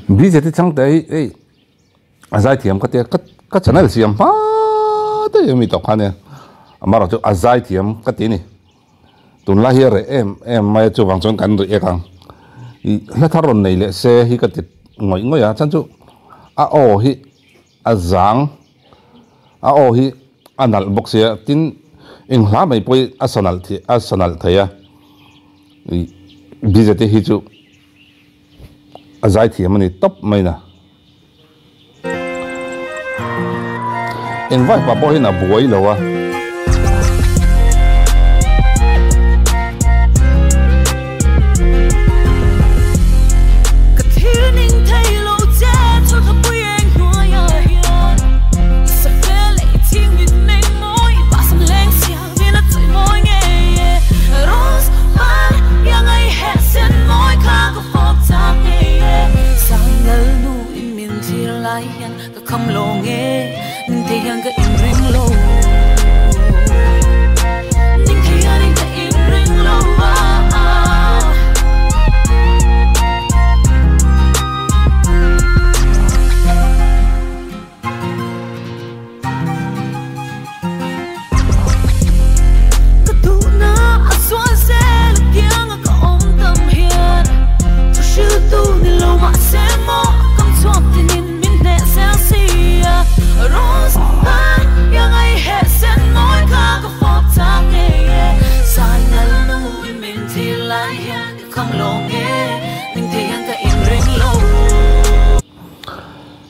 Bj te changte hi hei a zaithiam ka tia ka ka channel siam hma daih ami tawh kha nia amaherawh chu a zaithiam ka ti a ni tunlai hi a reh em em mai a chuvang chuan kan rih ek ang ih hla thar rawn nei leh se hi ka ti ngawih ngawih a chuan chu a aw hi a zang a aw hi a nalh bawk sia tin eng hla mai pawh hi a sa nalh thei a sa nalh thei a ih bj te hi chu. A zaithiam a ni tawp mai na. Engvai pah pawh hian a buai lo a.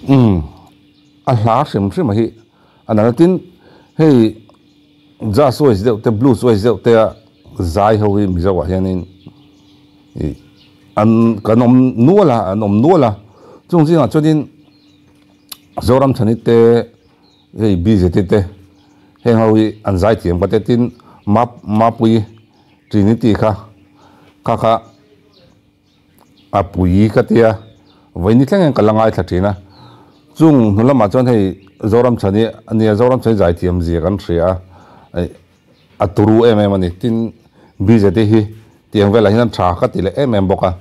Umm a hla hrim hrim a hi a nalh a tin hei jazz wise deuh te blues wise deuh te a zai ho hi mizo ah hianin ih an kan awm nual a an awm nual a chung zingah chuanin Zoramchhani te hei bj te heng ho hi an zai thiam ka tia tin Mapui Trinity kha kha kha. A pui ka tia, vawiin ni thleng hian ka la ngaithla thin a. Chung hnu lamah chuan hei Zoramchhan hi a nia, Zoramchhan hi zaithiam zia kan hria a, a turu em em a ni. Tin, BJT hi tiang velah hian tha ka ti leh em em bawk a.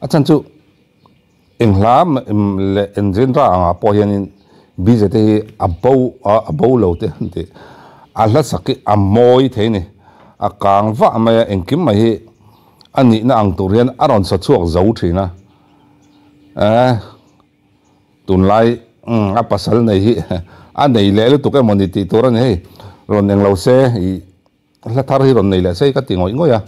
A chhan chu eng hla leh eng genre angah pawh hianin BJT hi a bo a bo lo te an ti. A hla sak hi a mawi thei a ni. A kang vah mai a, engkim mai hi. A nihna ang tur hian a rawn sa chhuak zo thin a, eh tunlai a pasal nei hi a nei leh lutuk emaw ni tih tur a ni hei, rawn eng lo se ih hla thar hi rawn nei leh se ka ti ngawih ngawih a,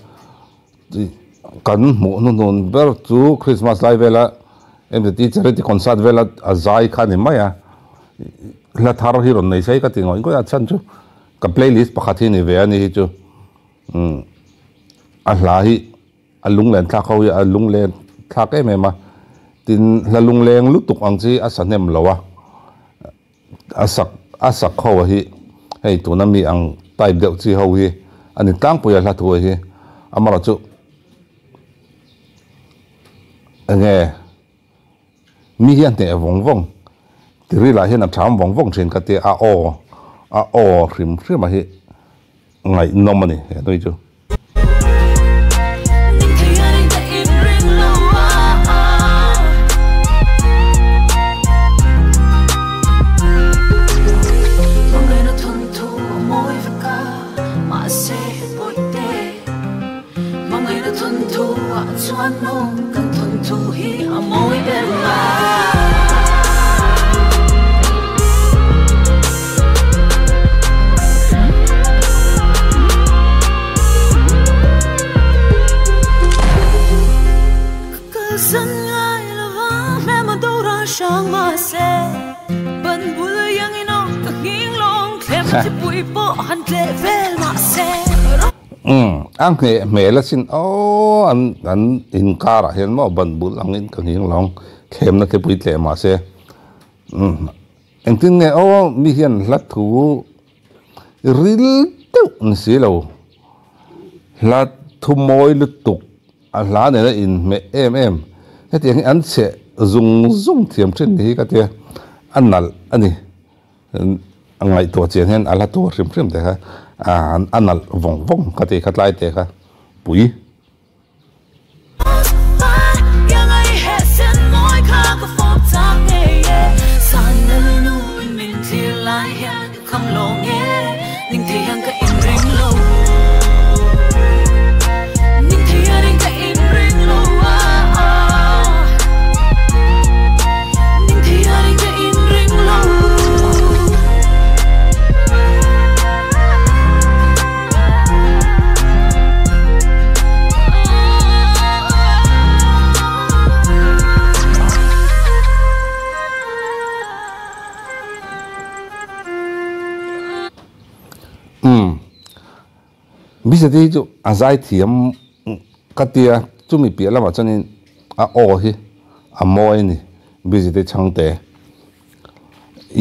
kan hmuh hnuhnun ber chu Christmas lai vela MZT charity concert vela a zai kha a ni mai a, hla thar hi rawn nei se ka ti ngawih ngawih a chhan chu ka playlist pakhat hi a ni ve a ni hi chu. Umm a hla hi a lunglen thlak ho hi a lunglen thlak em em a tin hla lungleng lutuk ang chi a sa hnem lo a a sak a sak ho hi hei tuna mi ang type deuh chi ho hi a ni tlangpui a hla thu hi amaherawh chu enge mi hi a hneh vawng vawng tirilah hian a tham vawng vawng thin ka tia a aw a aw hrim hrim a hi. Ngaihnawm a ni he nui chu. Umm a ngheh hmel asin aww an an inkar ah hian maw ban bul angin ka nghing lo ang thlemna te pui tleh mahse umm. Engtin nge aw mi hian hla thu ril deuh ni si lo, hla thu mawi lutuk a hla nena inhmeh em em hetiang hi an chhe zung zung thiam thin ni hi ka tia a nalh a ni, a ngaihtuah chian hian a hla tur hrim hrim te kha a nalh vawng vawng ka ti kha tlai te kha pui. Bcd hi chu a zai thiam ka tia chumi piah lamah chuanin a aw hi a mawi a ni Bcd chhangte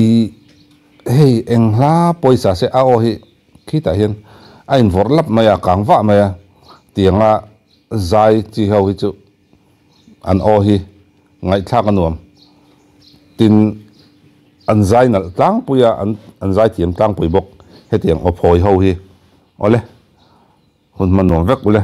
ih hei eng hla pawisa se a aw hi khitah hian a invawrh lap mai a kang vah mai a tianga zai chi ho hi chu an aw hi ngaihthlak a nuam tin an zai nalh tlangpui a an an zai thiam tlangpui bawk hetiang aw phawi ho hi awle hun hman nuam vek ule.